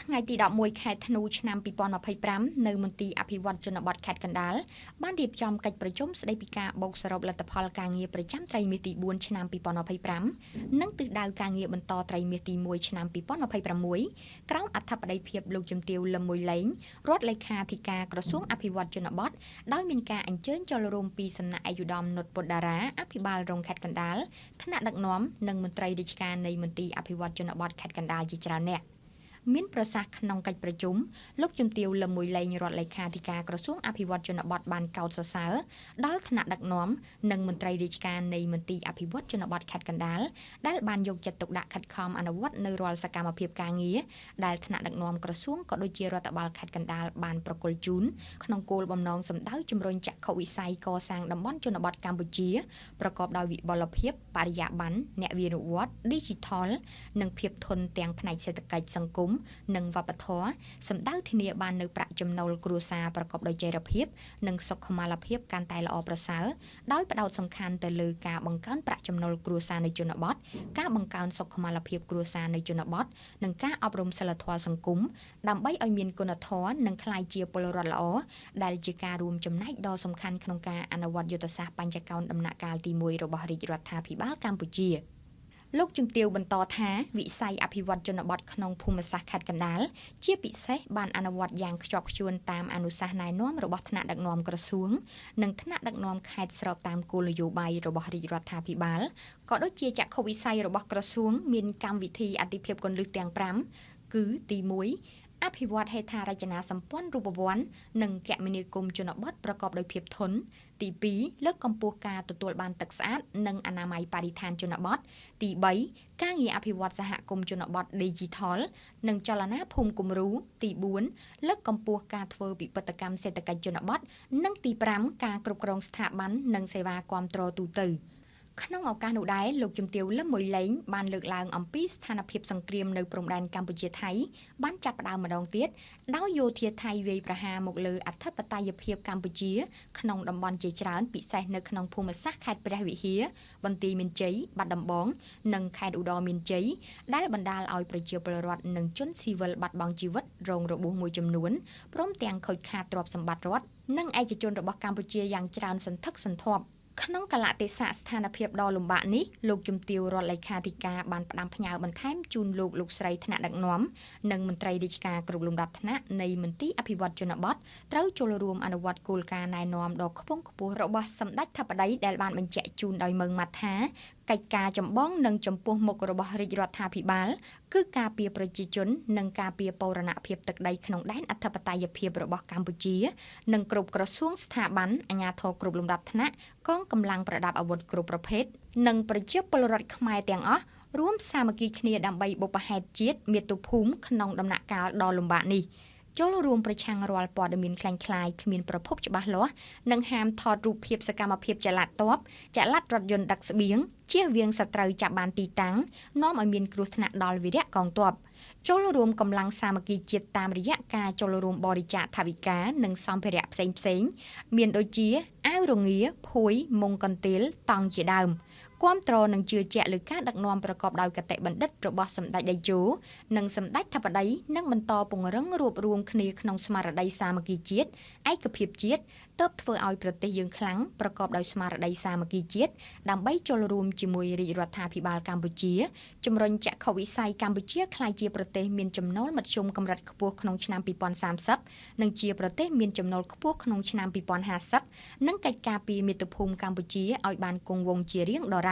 ថ្ងៃទី11ខែធ្នូឆ្នាំ2025នៅមន្ទីរអភិវឌ្ឍជនបទខេត្តកណ្ដាលបានរៀបចំកិច្ចប្រជុំស្ដីពីការបូកសរុបលទ្ធផលការងារប្រចាំត្រីមាសទី4ឆ្នាំ2025និងទិសដៅការងារបន្តត្រីមាសទី1ឆ្នាំ2026ក្រោមអធិបតីភាពលោកជំទាវលឹមមួយឡេងរដ្ឋលេខាធិការក្រសួងអភិវឌ្ឍជនបទដោយមានការអញ្ជើញចូលរួមពីសំណាក់ឯកឧត្តមនុតពុទ្ធតារាអភិបាលរងខេត្តកណ្ដាលថ្នាក់ដឹកនាំនិងមន្ត្រីរាជការនៃមន្ទីរអភិវឌ្ឍជនបទខេត្តកណ្ដាលជាច្រើនអ្នកមានប្រសាសន៍ក្នុងកិច្ចប្រជុំលោកជំទាវលឹមមួយឡេងរដ្ឋលេខាធិការក្រសួងអភិវឌ្ឍជនបទបានកោតសរសើរដល់ថ្នាក់ដឹកនាំនិងមន្ត្រីរាជការនៃមន្ទីរអភិវឌ្ឍជនបទខេត្តកណ្ដាលដែលបានយកចិត្តទុកដាក់ខិតខំអនុវត្តនៅរាល់សកម្មភាពការងារដែលថ្នាក់ដឹកនាំក្រសួងក៏ដូចជារដ្ឋបាលខេត្តកណ្ដាលបានប្រគល់ជូនក្នុងគោលបំណងសម្ដៅជំរុញចក្ខុវិស័យកសាងតំបន់ជនបទកម្ពុជាប្រកបដោយវិបុលភាពបរិយាបន្នអ្នកវិនិវត្តន៍ Digital និងភាពធន់ទាំងផ្នែកសេដ្ឋកិច្ចសង្គមនិងវប្បធម៌សម្ដៅធានាបាននូវប្រាក់ចំណូលគ្រួសារប្រកបដោយចីរភាពនិងសុខុមាលភាពកាន់តែល្អប្រសើរដោយផ្ដោតសំខាន់ទៅលើការបង្កើនប្រាក់ចំណូលគ្រួសារនៅជនបទការបង្កើនសុខុមាលភាពគ្រួសារនៅជនបទនិងការអប់រំសីលធម៌សង្គមដើម្បីឲ្យមានគុណធម៌និងក្លាយជាពលរដ្ឋល្អដែលជាការរួមចំណែកដ៏សំខាន់ក្នុងការអនុវត្តយុទ្ធសាស្ត្របញ្ចកោណដំណាក់កាលទី1របស់រាជរដ្ឋាភិបាលកម្ពុជា។ លោកជំទាវបន្តថាវិស័យអភិវឌ្ឍជនបទក្នុងភូមិសាស្ត្រខេត្តកណ្ដាលជាពិសេសបានអនុវត្តយ៉ាងខ្ជាប់ខ្ជួនតាមអនុសាសន៍ណែនាំរបស់ថ្នាក់ដឹកនាំក្រសួងនិងថ្នាក់ដឹកនាំខេត្តស្របតាមគោលនយោបាយរបស់រាជរដ្ឋាភិបាលក៏ដូចជាចក្ខុវិស័យរបស់ក្រសួងមានកម្មវិធីអាទិភាពគន្លឹះទាំង5គឺទី1អភិវឌ្ឍហេដ្ឋារចនាសម្ព័ន្ធរូបវន្តនិងគមនាគមន៍ជនបទប្រកបដោយភាពធន់ទី2លើកកម្ពស់ការទទួលបានទឹកស្អាតនិងអនាម័យបរិស្ថានជនបទទី3ការងារអភិវឌ្ឍសហគមន៍ជនបទ Digital និងចលនាភូមិគំរូទី4លើកកម្ពស់ការធ្វើពិពិធកម្មសេដ្ឋកិច្ចជនបទនិងទី5ការគ្រប់គ្រងស្ថាប័ននិងសេវាគាំទ្រទូទៅក្នុងឱកាសនោះដែរលោកជំទាវលឹមមួយឡេងបានលើកឡើងអំពីស្ថានភាពសង្គ្រាមនៅព្រំដែនកម្ពុជាថៃបានចាប់ផ្ដើមម្ដងទៀតដោយយោធាថៃវាយប្រហារមកលើអធិបតេយ្យភាពកម្ពុជាក្នុងតំបន់ជាច្រើនពិសេសនៅក្នុងភូមិសាស្ត្រខេត្តព្រះវិហារបន្ទាយមានជ័យបាត់ដំបងនិងខេត្តឧត្តរមានជ័យដែលបណ្ដាលឲ្យប្រជាពលរដ្ឋនិងជនស៊ីវិលបាត់បង់ជីវិតរងរបួសមួយចំនួនព្រមទាំងខូចខាតទ្រព្យសម្បត្តិរដ្ឋនិងឯកជនរបស់កម្ពុជាយ៉ាងច្រើនសន្ធឹកសន្ធាប់ក្នុងកលៈទេសៈស្ថានភាពដ៏លំបាកនេះលោកជំទាវរដ្ឋលេខាធិការបានផ្ដាំផ្ញើបន្ថែមជូនលោកស្រីថ្នាក់ដឹកនាំនិងមន្ត្រីរាជការគ្រប់លំដាប់ថ្នាក់នៃមន្ទីរអភិវឌ្ឍជនបទត្រូវចូលរួមអនុវត្តគោលការណ៍ណែនាំដ៏ខ្ពង់ខ្ពស់របស់សម្ដេចធិបតីដែលបានបញ្ជាក់ជូនដោយម៉ឺងម៉ាត់ថាកិច្ចការចម្បងនិងចំពោះមុខរបស់រាជរដ្ឋាភិបាលគឺការពារប្រជាជននិងការពារបូរណភាពទឹកដីក្នុងដែនអធិបតេយ្យភាពរបស់កម្ពុជានិងគ្រប់ក្រសួងស្ថាប័នអាជ្ញាធរគ្រប់លំដាប់ថ្នាក់កងកម្លាំងប្រដាប់អាវុធគ្រប់ប្រភេទនិងប្រជាពលរដ្ឋខ្មែរទាំងអស់រួមសាមគ្គីគ្នាដើម្បីបុព្វហេតុជាតិមាតុភូមិក្នុងដំណាក់កាលដ៏លំបាកនេះចូលរួមប្រឆាំងរាល់ព័ត៌មានក្លែងក្លាយគ្មានប្រភពច្បាស់លាស់និងហាមថតរូបភាពសកម្មភាពចល័តទ័ពចល័តរថយន្តដឹកស្បៀងជៀសវាងសត្រូវចាប់បានទីតាំងនាំឲ្យមានគ្រោះថ្នាក់ដល់វីរៈកងទ័ពចូលរួមកម្លាំងសាមគ្គីជាតិតាមរយៈការចូលរួមបរិច្ចាគថវិកានិងសម្ភារៈផ្សេងៗមានដូចជាអាវរងាភួយមុងកន្ទេលតង់ជាដើមគាំទ្រនិងជឿជាក់លើការដឹកនាំប្រកបដោយកតេបណ្ឌិតរបស់សម្ដេចតេជោនិងសម្ដេចធិបតីនិងបន្តពង្រឹងរួបរួមគ្នាក្នុងស្មារតីសាមគ្គីជាតិឯកភាពជាតិទើបធ្វើឲ្យប្រទេសយើងខ្លាំងប្រកបដោយស្មារតីសាមគ្គីជាតិដើម្បីចូលរួមជាមួយរាជរដ្ឋាភិបាលកម្ពុជាជំរុញចក្ខុវិស័យកម្ពុជាក្លាយជាប្រទេសមានចំណូលមធ្យមកម្រិតខ្ពស់ក្នុងឆ្នាំ2030និងជាប្រទេសមានចំណូលខ្ពស់ក្នុងឆ្នាំ2050និងកិច្ចការពីមាតុភូមិកម្ពុជាឲ្យបានគង់វង្សជារៀងដរាប